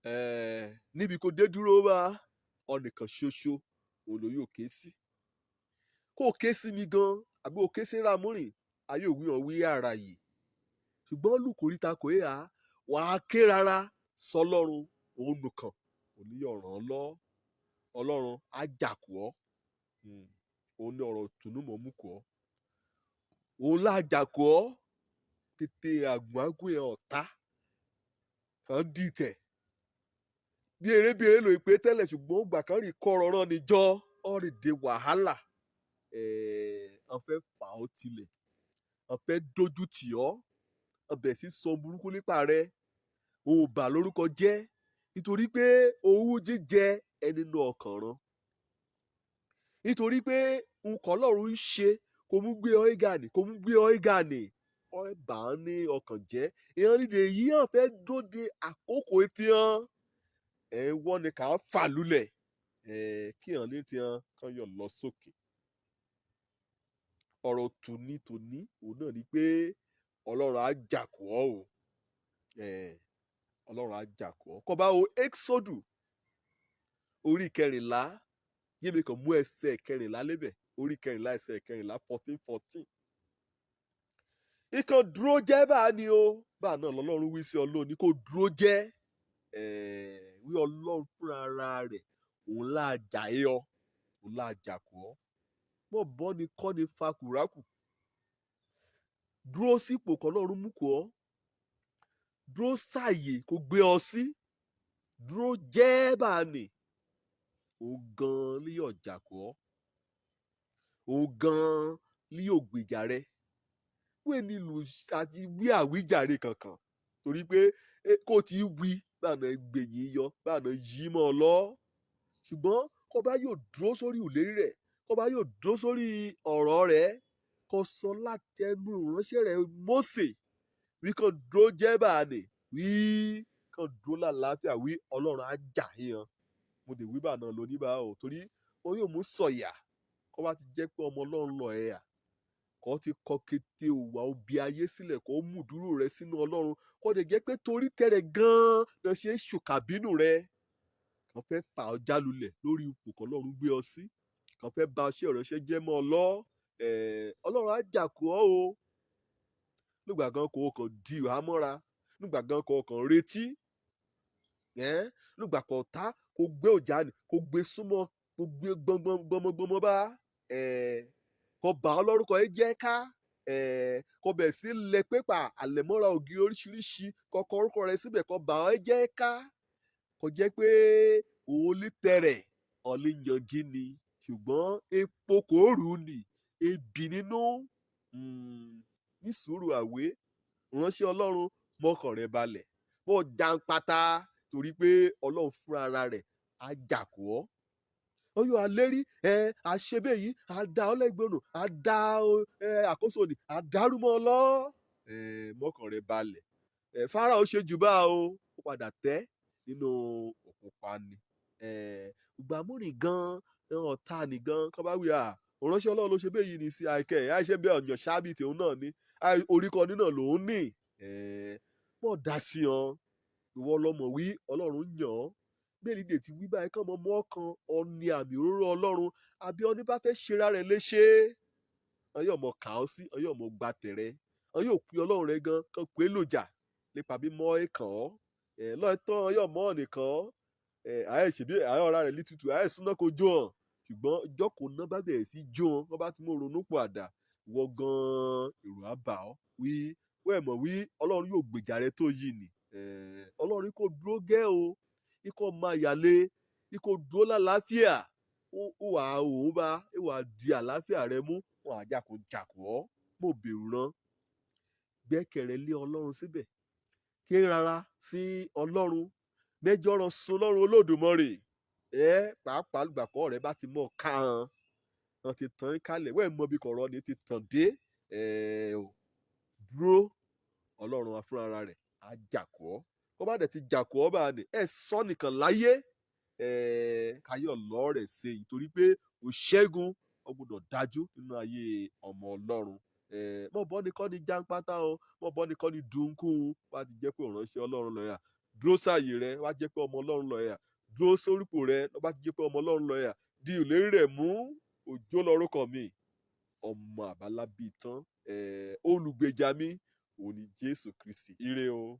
Níbi kò dé dúró bá ọnìkan ṣoṣo òun ló yóò ké sí. Kó o ké sí mi gan àbí o ké sí Ramúrìn, ayé òwú hàn wí ara yìí. Ṣùgbọ́n lùkòríta kò é hà, wàá ké rárá sọlọ́run òun nìkan òní yóò ràn ọ́ lọ́. Ọlọ́run á jàkú ọ́. Òun ní ọ̀rọ̀ ìtùnú mọ̀ mú kù ọ́. Òun lá jàkú ọ́ kété àgùnàgùn ẹ̀ ọ̀tá kan dìtẹ̀. Bí eré bí eré ló pé tẹ́lẹ̀, ṣùgbọ́n ìgbà kan rí kọ́ ọ̀rọ̀ rán níjọ́ ọ̀rì dé wàhálà. Wọ́n fẹ́ fà ọ́ tilẹ̀, wọ́n fẹ́ dójú tì ọ́, wọ́n bẹ̀rẹ̀ sí sọ burúkú nípa rẹ, ò bà lórúkọ jẹ́ nítorí pé owú jíjẹ ẹ nínú ọkàn rán. Nítorí pé nǹkan Ọlọ́run ń ṣe kò mú gbé ọ́ ìgànnì, kò mú gbé ọ́ ìgànnì, ọ́ bà á ní ọkàn jẹ́. Ìyẹn nídìí èyí hàn fẹ́ dóde àkókò etí hàn. Ẹ̀ wọ́n ni kà á fà lulẹ̀, kí hàn ní tiẹ̀ kán yọ̀ lọ sókè. Ọ̀rọ̀ tòní tòní òun náà ni pé Ọlọ́run á jàkú ọ́ o. Ọlọ́run á jàkú ọ́. Kó bá wo Exodus orí 14, yémi kàn mú ẹsẹ̀ 14 lébẹ̀, orí 14 ẹsẹ̀ 14, 14:14. Ìkàn dúró jẹ́ bá a ní o, bá a náà lọ́lọ́run wí sí ọ lónìí kó dúró jẹ́. Wí Ọlọ́run fúnra ara rẹ̀ òun láà jà é ọ, òun láà jàkú ọ́. Mọ̀ bọ́ ni kọ́ ni fa kùrákù. Dúró sípò kọ́lọ́run mú kù ọ́. Dúró sáàyè kó gbé ọ sí. Dúró jẹ́ bá a nì. Òun gan-an ni yóò jàkú ọ́. Òun gan-an ni yóò gbèjà rẹ. Wé nílùú àti wí àwíjàre kankan torí pé kó tí wí báàná gbèyìn yọ báàná yí mọ́ ọ lọ. Ṣùgbọ́n kó bá yóò dúró sórí ìlérí rẹ̀, kó bá yóò dúró sórí ọ̀rọ̀ rẹ̀, kó sọ látẹnu ìránṣẹ́ rẹ̀ Mósè wí kàn dúró jẹ́ báàní, wí kàn dúró lálàáfíà, wí Ọlọ́run á jà yíyan. Mo dè wí báà náà lóní bá o torí ó yóò mú sọ̀yà kó bá ti jẹ́ pé ọmọ Ọlọ́run lọ ẹ̀yà kó ti kọ kété òwà òbí ayé sílẹ̀, kó mú dúró rẹ sínú Ọlọ́run, kó lè jẹ́ pé torí tẹ̀rẹ̀ gan-an lọ ṣe é ṣùkàbínú rẹ. Kàn fẹ́ fà ọ́ jálulẹ̀ lórí ipò kan Ọlọ́run gbé ọ sí, kàn fẹ́ ba iṣẹ́ ìránṣẹ́ jẹ́ mọ́ ọ lọ́. Ọlọ́run á jàkú ọ́ o. Nígbà gan kò kàn di ìhámọ́ra, nígbà gan kò kàn retí, nígbà kan tá kò gbé òjá ni kò gbé súnmọ́, kò gbé gbọngbọn gbọmọgbọmọ bá kò bà ọ́ lórúkọ yìí jẹ́ ká, kò bẹ̀ sí lẹ pépà àlẹ̀mọ́ra ògiri oríṣiríṣi, kò kọ orúkọ rẹ síbẹ̀, kò bà ọ́ jẹ́ ká, kò jẹ́ pé òun lè tẹ̀rẹ̀ ọ̀lẹ́ yangi ni, ṣùgbọ́n epo kò rù ní ebi nínú. Ní sùúrù àwé ránṣẹ́ Ọlọ́run, mọ́kàn rẹ balẹ̀, mọ́ jàǹpátá torí pé Ọlọ́run fúnra ara rẹ̀ á jàkú ọ́. Ó yóò alérí ẹ àṣebẹ yìí á dá ọ lẹ́gbẹ̀rún, á dá ẹ àkóso ni á dàrú mọ́ ọ lọ. Mọ́kàn rẹ balẹ̀. Fáráò ṣe jù bá o, ó padà tẹ́ nínú òkun pa ni. Ìgbàmúrìn gan ọ̀tá ni gan kọ́ bá wí à òránṣẹ́ Ọlọ́run ló ṣe bẹ́ẹ̀ yìí ní sí àìkẹ́ àìṣe bẹ́ẹ̀ ọ̀yàn ṣáàbì tòun náà ni orí kan nínà lòún ní. Mọ̀ dá sí ọ, ìwọ lọmọ wí Ọlọ́run yàn ọ́. Bẹ́ẹ̀ ni ti wí báyìí kàn mọ́ mọ́ kan ọ̀ní àmì òróró Ọlọ́run àbí ọní bá fẹ́ ṣera rẹ̀ léṣe. Ọyọ́ mọ̀ kà ọ́ sí, ọyọ́ mọ̀ gba tẹ̀rẹ̀, ọyọ́ òpin Ọlọ́run rẹ̀ gan kan pé lòjà nípa bí mọ́ ẹ̀ kàn ọ́. Lọ́ọ̀tọ́ ọyọ́ mọ́ nìkan ọ́. Àyẹ̀ ṣèbí àyẹ̀ ọ̀rá rẹ̀ lítútù, àyẹ̀ súná kó jó hàn. Ṣùgbọ́n ìjọ́ kò ná bá bẹ̀rẹ̀ sí jó hàn, wọ́n bá ti mú ronú pò àdá, wọ gan èrò á bà ọ́. Wí wẹ́ẹ̀ mọ̀ wí Ọlọ́run yóò gbèjà rẹ tó yìí nì. Ọlọ́run kò dúró gẹ́ o, ikọ̀ máa yàlé, ikọ̀ dúró lálàáfíà, ó wà òun bá, ó wà di àlàáfíà rẹ mú, wọn àjà kò jàkú ọ́, mo bèrú rán. Gbẹ́kẹ̀rẹ́ lé Ọlọ́run síbẹ̀, ké rárá sí Ọlọ́run, mẹ́jọ rán sun Ọlọ́run Olódùmarè. Pàápàá gbàkọ́ rẹ bá ti mọ̀ ká hàn, wọn ti tàn kálẹ̀, wẹ́ẹ̀ mọ bí kọ̀rọ̀ ni ti tàn dé. Dúró Ọlọ́run afúnra rẹ̀ á jàkú ọ́. Kó bá dẹ̀ ti jàkú ọ́ bá ní ẹ sọ nìkan láyé káyọ̀ lọ́ọ̀rẹ̀ ṣe yìí torí pé ò ṣẹ́gun ó gbọ́dọ̀ dájú nínú ayé ọmọ Ọlọ́run. Mọ̀ bọ́ ni kọ́ ni jàǹpátá o, mọ̀ bọ́ ni kọ́ ni dùnkún, bá ti jẹ́ pé òránṣẹ́ Ọlọ́run lọ́yà. Dúró sáàyè rẹ, wá jẹ́ pé ọmọ Ọlọ́run lọ ẹ̀yà. Dúró sórípò rẹ, lọ́ bá ti jẹ́ pé ọmọ Ọlọ́run lọ ẹ̀yà. Di ìlérí rẹ̀ mú. Òjó lorúkọ mi, ọmọ àbálábí tán. Olùgbèjà mi òun ni Jésù Kristi. Ire o.